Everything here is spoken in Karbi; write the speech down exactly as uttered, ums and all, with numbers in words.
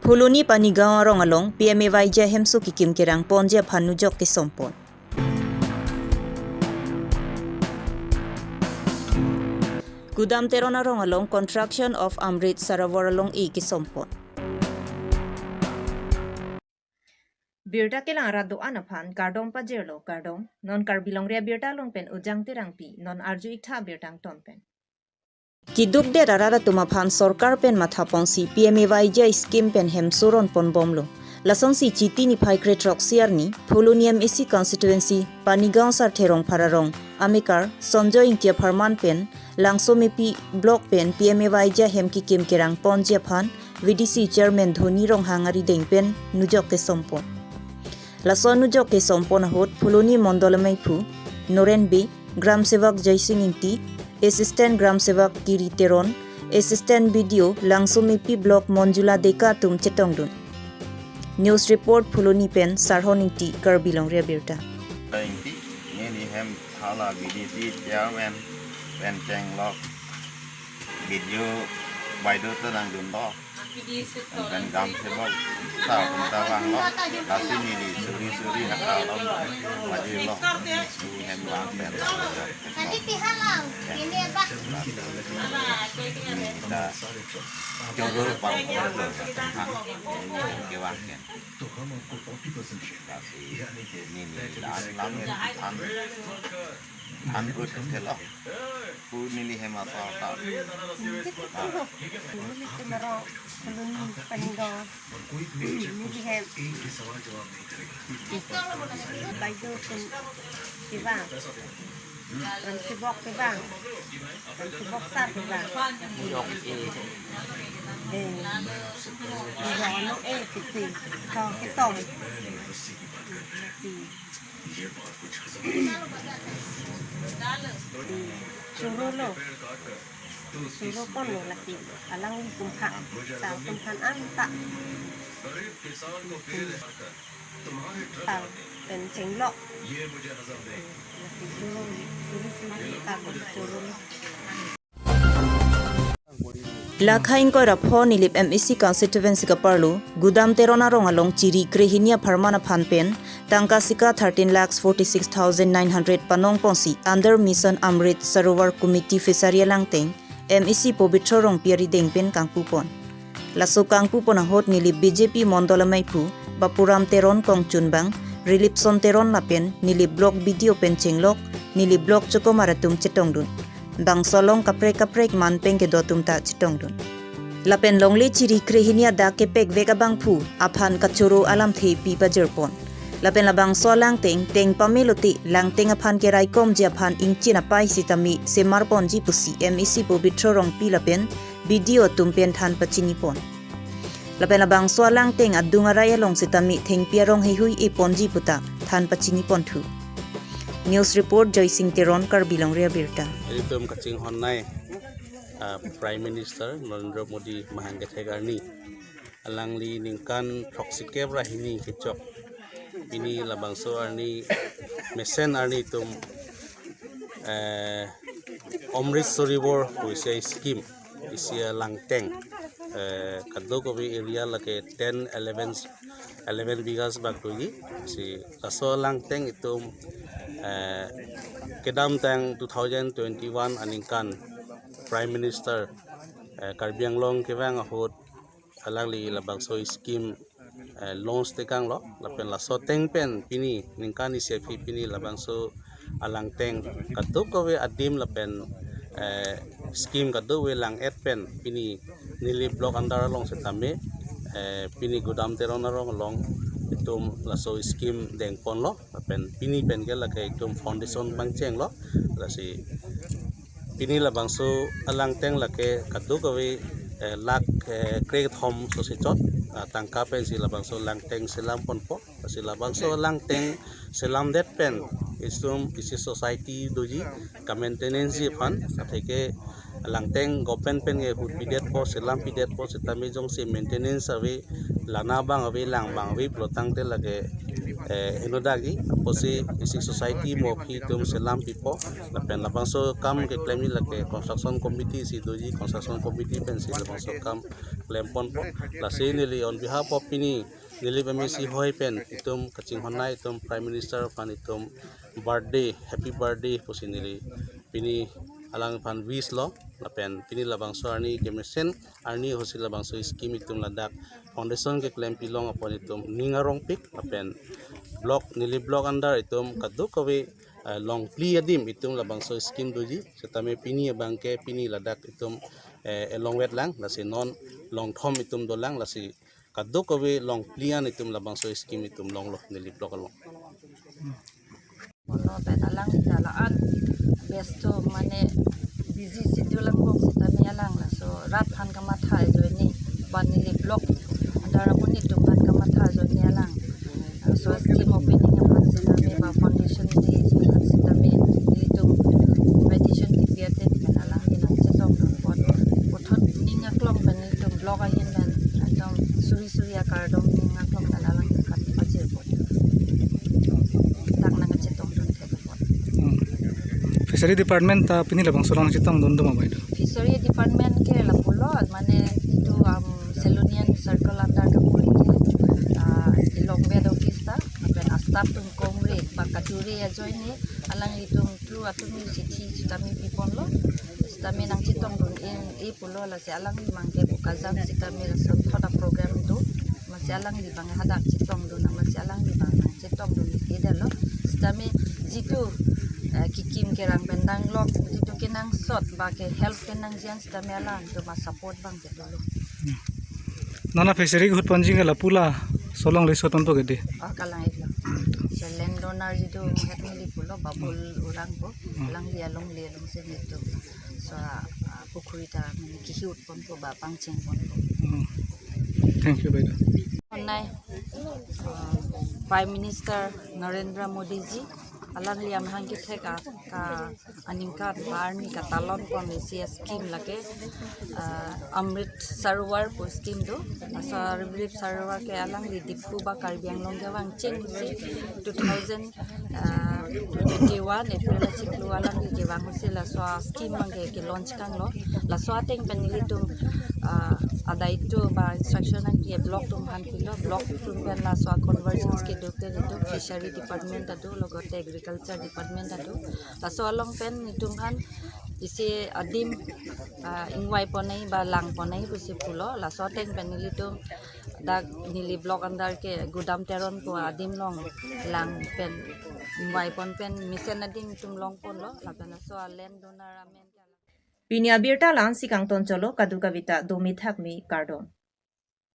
Phuloni Panigaon arong along P M A Y G I hemso kikim kerang ponji aphan nujok kesompon. Gudam Teron arong along construction of Amrit Sarovar along-e kesompon. Birta kelang arat do-an aphan kardom pajirlo, kardom. Non Karbi Longri Abirta along pen Ujang Terangpi, non arju-iktha abirta angton pen. Kidukdet arat atum aphan sorkar pen mathaponsi P M A Y G I scheme pen hemso ronponbomlo. Lasonsi Chiti niphai krethrok siarni, Phuloni M A C constituency, Panigaon Sarthe Rongphar arong, amekar Sonjoy Ingti apharman pen Langsomepi block pen P M A Y G I hem kikim kerang ponji aphan V D C chairman Dhoni Ronghang arideng pen nujok kesompon. Laso nujok kesompon ahut Phuloni Mondol Ameiphu Noren Bey, Gram Sevak Joysing Ingti, Assistant Gram Sevak Kiri Teron, Assistant B D O Langsomepi Block Monjula Deka atum chetongdun. News report Phuloni pen Sarhon Ingti, Karbi Longri Abirta. Ingti, neli hem hala V D C chairman pen chenglok B D O baideo ta nangdunlo. Pen Gram Sevak sar atum ta vanglo. Lasi neli suri suri naka lo. Pajirlo. Neli hem vang pen. Neli ta choro pang lo. Neli kevang pen. Lasi neli la lang than, than ut ke lo. Pu neli hem apa ta. Neli tu maro Phuloni Panigaon. Neli hem. Baideo pen kevang. Ram Sevak kevang. Ram Sevak sar kevang. Eh. Ram Sevak eh kisi. Kau kisom. Kisi. Choro lo. Choro ponlo lasi. Alangli kumphan. Sa kumphan anta. Kumphan pen chenglok. Lasi choro. Suri suri ta choro lo. Lakha ingkoi ra pho Nilip M A C constituency kaparlo, Gudam Teron arong along chiri krehini apharman aphan pen tangka sika thirteen lakhs forty-six thousand nine hundred panongponsi under Mission Amrit Sarovar Committee Fishery alangteng M A C Pobitro Rongpi arideng pen kangpupon. Laso kangpupon ahut Nilip B J P Mondol Ameiphu Bapuram Teron kongchunbang, Rilipson Teron lapen Nilip Block B D O pen chenglok, Nilip Block chokomar atum chetongdun. Bangso along kaprek kaprek man pen kedo atum ta chetongdun. Lapen longle chiri krehini adak kepekvek abangphu aphan kachoro alamthe pi pajirpon. Lapen labangso alangteng teng pamelote langteng aphan keraikomji aphan ingchin apai sitame semarponji pusi M A C Pobitro Rongpi lapen B D O atum pen than pachinipon. Lapen labangso alangteng adung arai along sitame thengpi arong heihui-e ponji puta than pachiniponthu. News report Joysing Teron, Karbi Longri Abirta. Itum kachinghon nai, ah, Prime Minister Narendra Modi mahang kethek arni. Alangli ningkan throksikep ra hini kechok. Pini labangso arni mesen arni itum, eh, Amrit Sarovar pusi scheme isi alangteng, eh, kadokave area lake ten, eleven, eleven bighas bak doji. Si laso alangteng itum, eh, kedamtang two thousand twenty-one aningkan Prime Minister, eh, Karbi Anglong kevang ahut alangli labangso scheme, eh, launch tekanglo, lapen laso ateng pen pini ningkan isi aphi pini labangso alangteng kadokave adim lapen, eh, scheme kadokave lang-et pen pini Nilip Block under along sitame, eh, pini Gudam Teron arong along itum laso scheme dengponlo, lapen pini pen ke lake itum foundation pangchenglo, lasi pini labangso alangteng lake kadokave, eh, lakh, eh, krekethom sosi chot, ah, tangka pensi labangso alangteng selamponpo. Lasi labangso alangteng selamdet pen itum isi society doji, ka-maintenance ji aphan, atheke alangteng government pen ke hut pidetpo, selampidetpo, sitame jongsi maintenance ave, lana abang ave, lang abang ave pulotangte lake, eh, henodakji apotsi isi society mo aphi atum selam pipo, lapen labangso akam keklemji lake construction committee si doji, construction committee pensi labangso akam klemponpo. Lasi neli on behalf of pini Nilip MAC hoi pen itum kachinghon-ai itum Prime Minister aphan itum birthday, happy birthday pusi neli pini alangphan wish lo, lapen pini labangso arni kemesen arni ahutsi labangso scheme itum ladak foundation keklem pilong apot itum ning arongpik, lapen block, Nilip block under itum kadokave, eh, longphli adim itum labangso scheme doji, setame pini abangke pini ladak itum, eh, elongvetlang, lasi non longthom itum dolang, lasi kadokave longphli an itum labangso scheme itum longlo Nilip block along. Ono pen alang ta la-an besto mane busy schedule angbong setame alang laso rat aphan kamatha ajoine, ba Nilip block under amonit atum aphan kamatha ajoine alang laso scheme opening aphan setame ba foundation day aphan setame nelitum invitation kipi ateng pen alang nangchetongdunpon. Puthot ning aklong pen nelitum block ahin pen ekdom suri suri akardom ning aklong pen alangphan pajirpon. Dak nangchetongdun thekpon. Hmm. Fishery Department ta pini labangso along chetongdun do ma bai do? Fishery Department ke lapulo, mane itum, um, Selonian Circle under kapuri ke, ah, ilongvet office ta, lapen astaff atum komre ba kachure ajoine alanglitum through atum chithi setame piponlo, setame nangchetongdun-e pulo, lasi alangli abangke Bokajan setame laso thot aprogram do, amatsi alangli abang hadak chetongdun, amatsi alangli abang nangchetongdun-e detlo, setame jitu, eh, kikim kerang pen danglok, jitu kenangsot ba ke help kenangji an setame alangtum asupport abangke dolo. Non a fishery ahut ponji ke lapu laso along le sot ponpo ke dei? Oh, kalang-iklo. So land donor jitu het neli pulo Babul Urangpo, alangli alongle alongsi nelitum laso, ah, pukhuri ta mane kihi-ut ponpo ba pangchengponpo. Hmm. Thank you, bai do. Onai, ah, Prime Minister Narendra Modi ji, alangli amahang kethek a, ka aningkan ba arni katalon pon isi scheme lake, ah, Amrit Sarovar pu scheme do. Laso Amrit Sarovar ke alangli Diphu ba Karbi Anglong kevang chengsi two thousand, ah, twenty-one April achiklo alangli kevang si laso scheme abangke ke launch tanglo. Laso ateng pen nelitum, ah, adai to ba instruction nangpi block atum aphan pilo, block atum pen laso convergence kedo ke nelitum Fishery Department ta do, logote Agriculture Department ta do. Laso along pen nelitum aphan isi adim, ah, ingvai ponnai ba lang ponnai pusi pulo. Laso ateng pen nelitum dak Nilip block under ke Gudam Teron pu adim along lang pen ingvai pon pen mesen adim itum longponlo, lapen laso a land donor amen ke. Pini abirta la-ansi kangton cholo, kadokaveta domi thakmi, kardom.